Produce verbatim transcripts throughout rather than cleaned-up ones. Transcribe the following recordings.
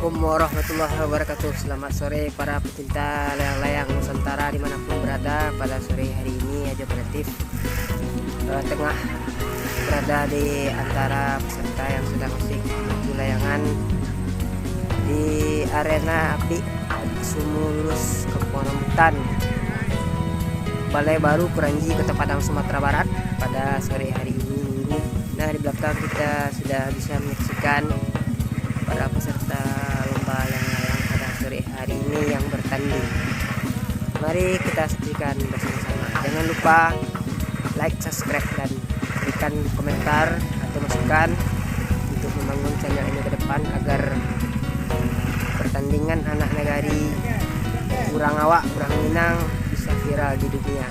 Assalamualaikum warahmatullahi wabarakatuh. Selamat sore para pecinta layang-layang Nusantara dimanapun berada. Pada sore hari ini, Ajo Kreatif, eh, tengah berada di antara peserta yang sedang asik menuju layangan di arena apik Sumulus Kampung Rambutan, Balai Baru Kranji, Kota Padang, Sumatera Barat, pada sore hari ini, Minggu. Nah, di belakang kita sudah bisa menyaksikan para peserta lomba layang-layang pada sore hari ini yang bertanding. Mari kita saksikan bersama-sama. Jangan lupa like, subscribe, dan berikan komentar atau masukan untuk membangun channel ini ke depan agar pertandingan anak nagari urang awak, urang Minang bisa viral di dunia.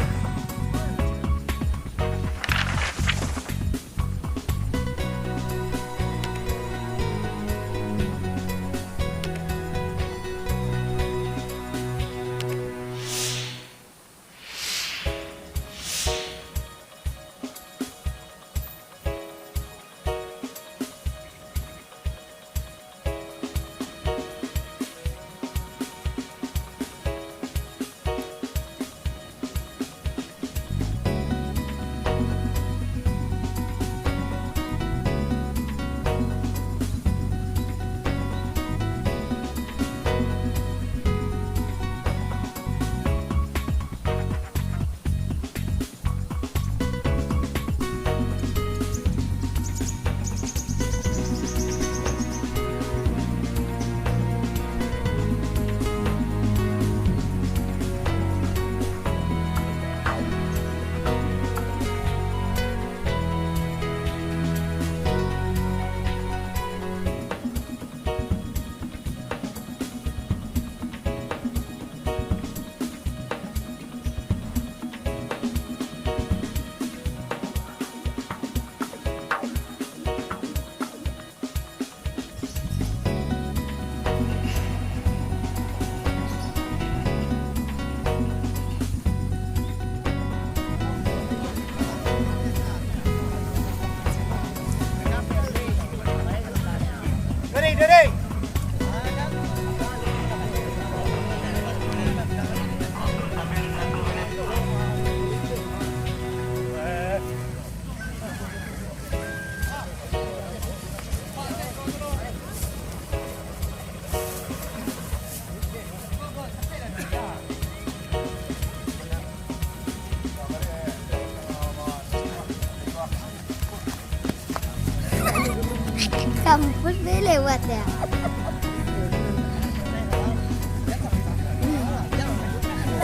Kampus boleh lewat ya?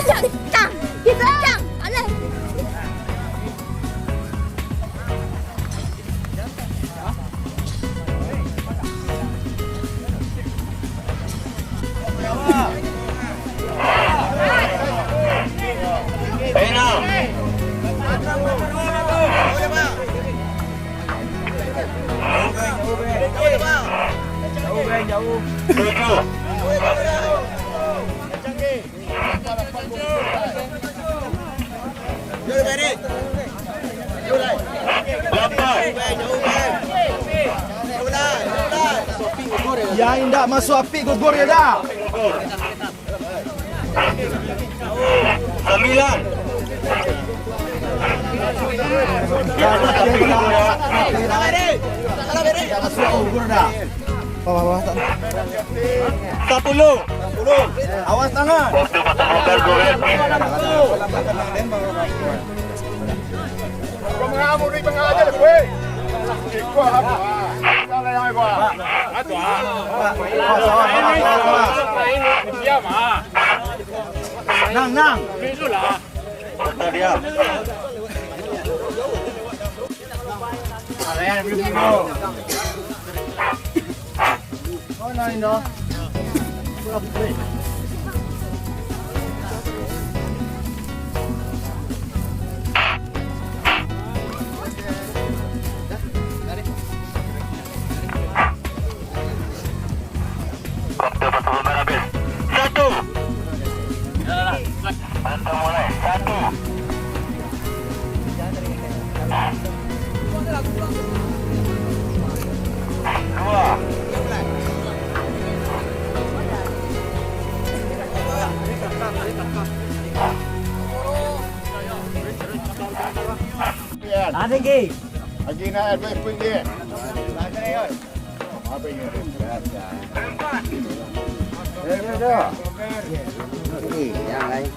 Cang! Cang! Alah! Yang indak masuk apik gugur ya dah. Sambilan. Indak masuk gugur dah. Bawah, bawah, tak. Sapuluh. Awas tangan. Waktu patah modal, bro, kan? Nang, nang. Diam. Waktu pertandingan habis. Satu. Antara mulai. Satu. Dua. Ada lagi. Lagi nak dua puluh ringgit. Apa ini? Ini yang lain.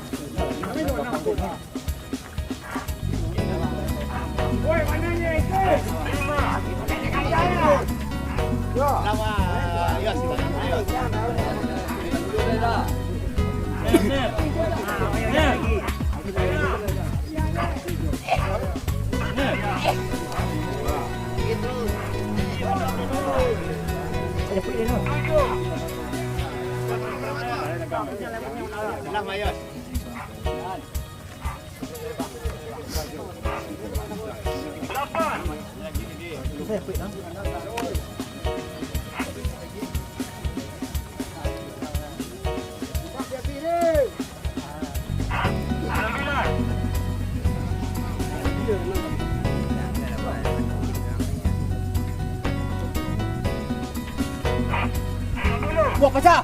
Buah pacah.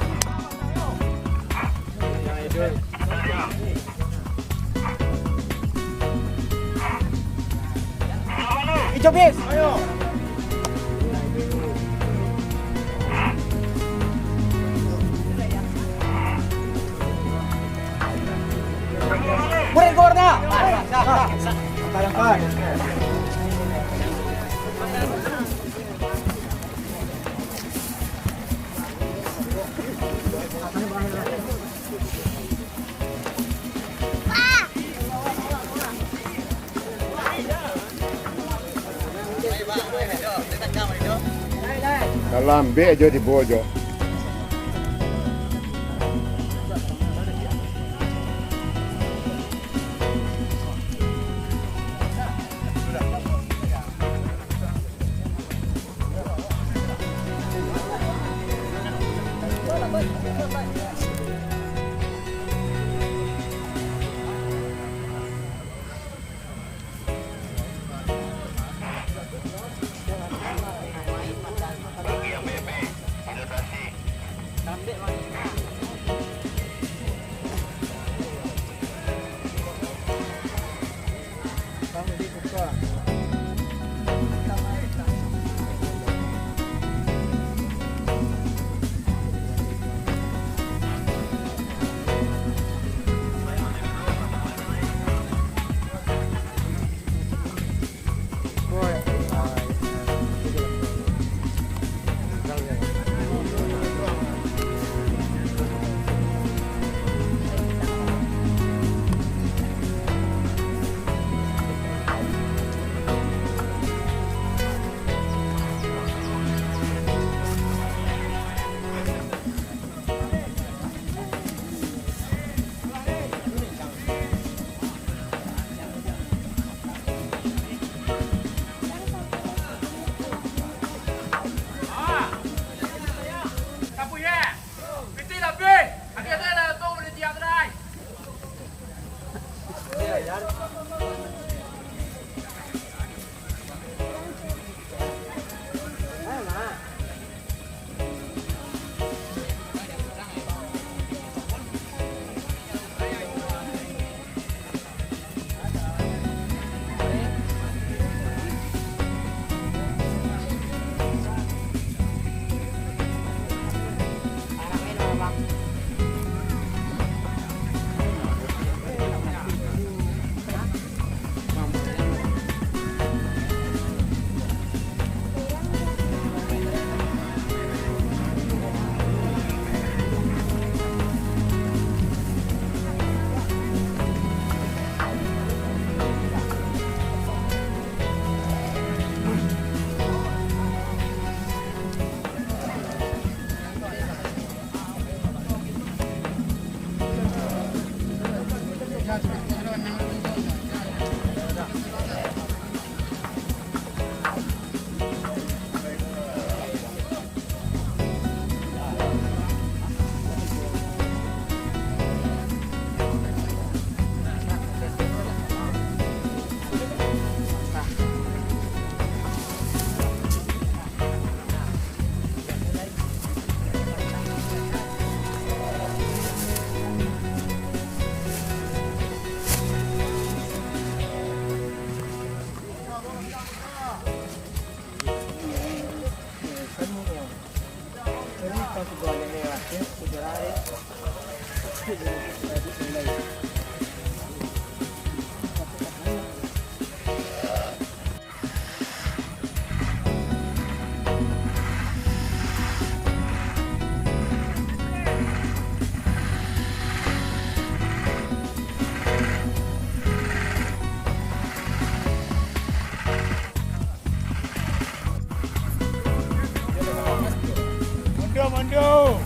Ijo bis. Murid keluar dah. Kalau ambek jo tibo jo. Mundur, mundur.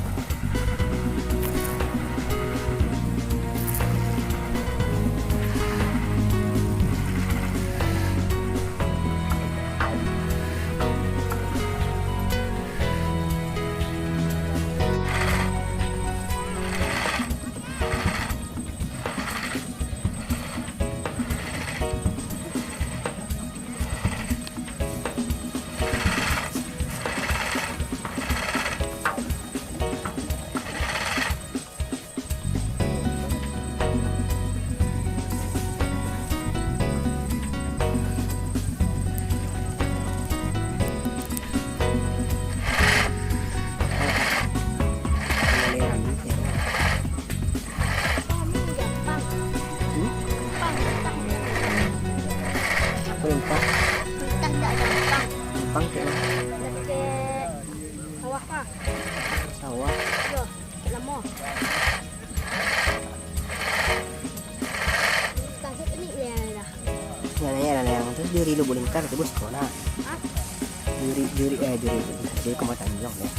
Apo limpah? Limpah ndak gampang. Gampang cak mano? Ndak pakai sawah mah. Sawah. Iyo, cak lamo. Kasih penik ya lah. Nah, nah, ya, nah, nah, yang tu juri lu boleh ntar tu bos kau nak. Hah? Juri, juri, eh, juri, juri kau mau tanjong deh.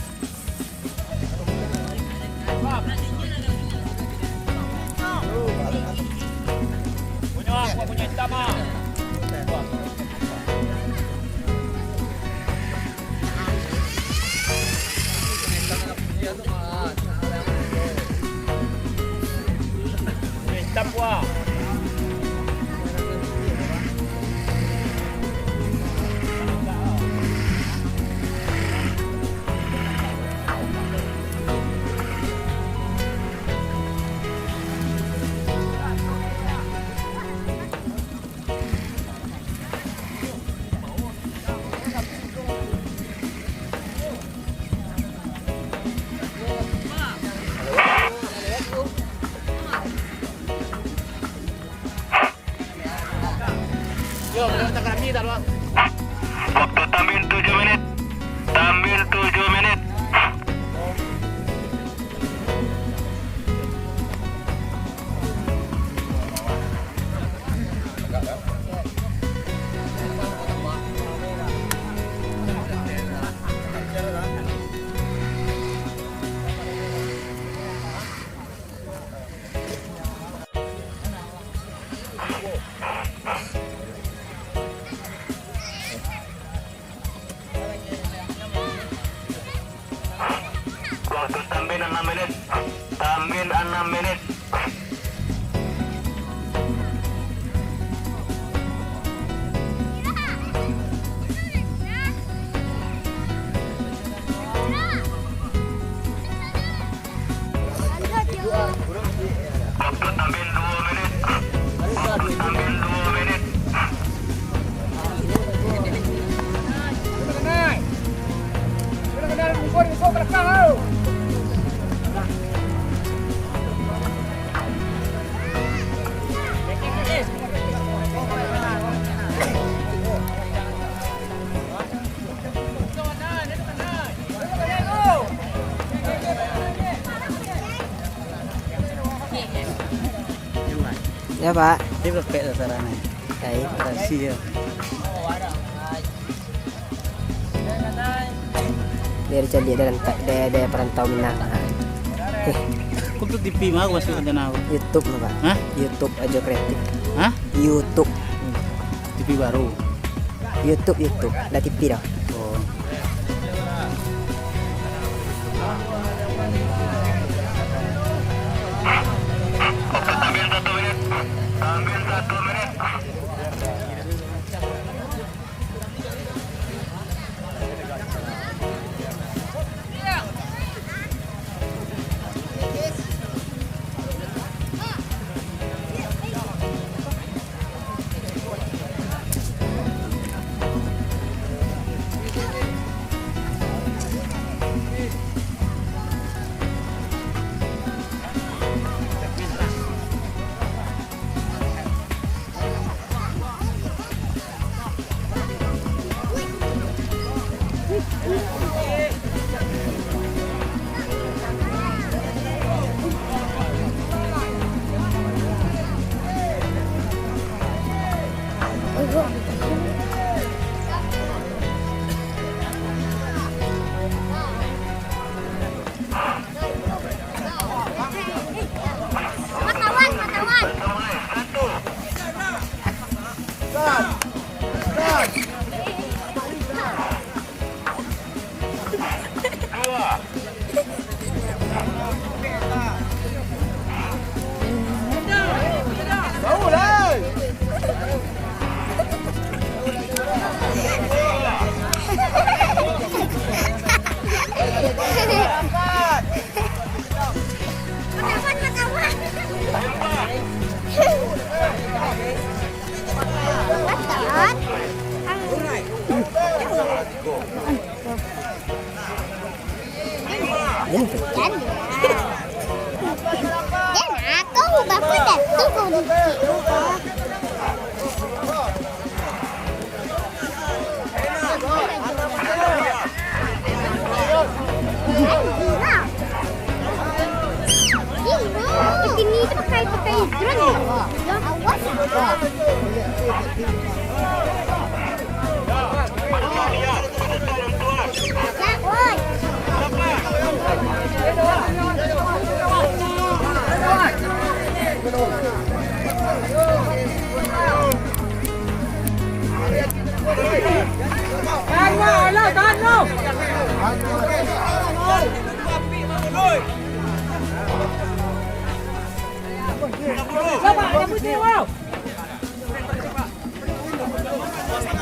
Waktu tambin tujuh menit. Tambin tujuh menit. Waktu tambin anam menit. Tambin anam menit. Ya, Pak. Dia perfect sasaran ni. Baik. Makasih ya. Biar caliak dalam ta-, daya-daya perantau Minang. Kau tu T V mah masuk ke sana, Pak? YouTube mah, Pak. Hah? YouTube Ajo Kreatif. Hah? YouTube. T V baru. YouTube, YouTube. Ndak T V doh. Oh.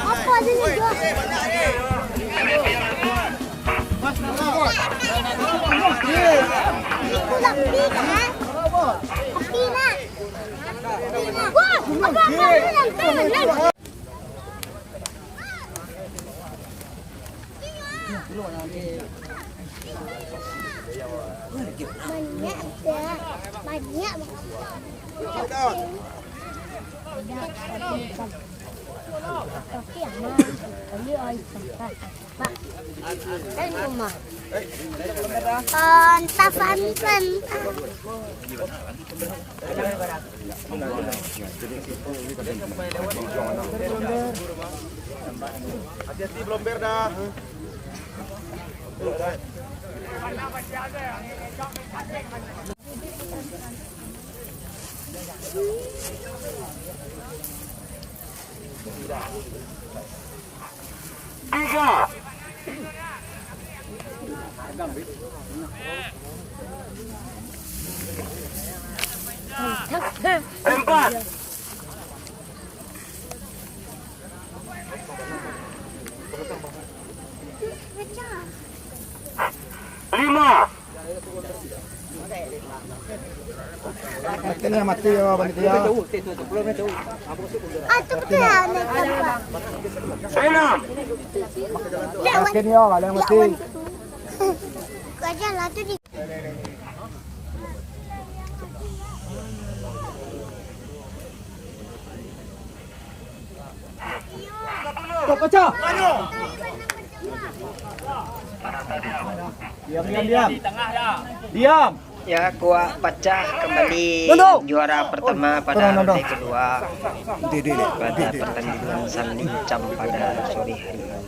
Apa aja ni, Jos? Itu lah, pina. Pina. Wah, apa, apa, apa, apa? Banyak, banyak. Pantas, pantas. Hati-hati, blomber dah. Tiga. Empat. Lima. Mati ni, mati yo, panitia. Enam. Mati ni yo, ada yang mati. Kau jangan lah tu di Tok pacah. Diam, diam, diam. Diam. Ya, kuak pacah kembali. Juara pertama pada ronde kedua pada pertandingan Sanlincam pada sore hari ini.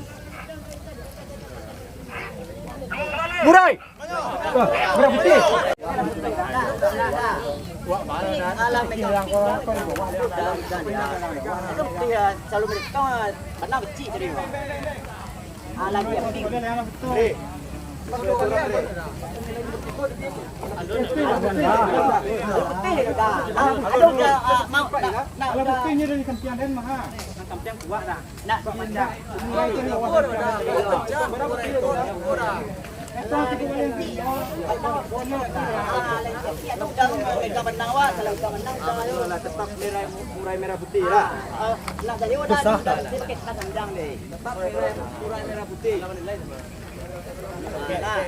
Murai. Merah putih. Kalau putihnya dari kampiang den mah. Nak pindah. Tetap merah, murai merah putih lah. Susah. Tetap merah, murai merah putih. Nah.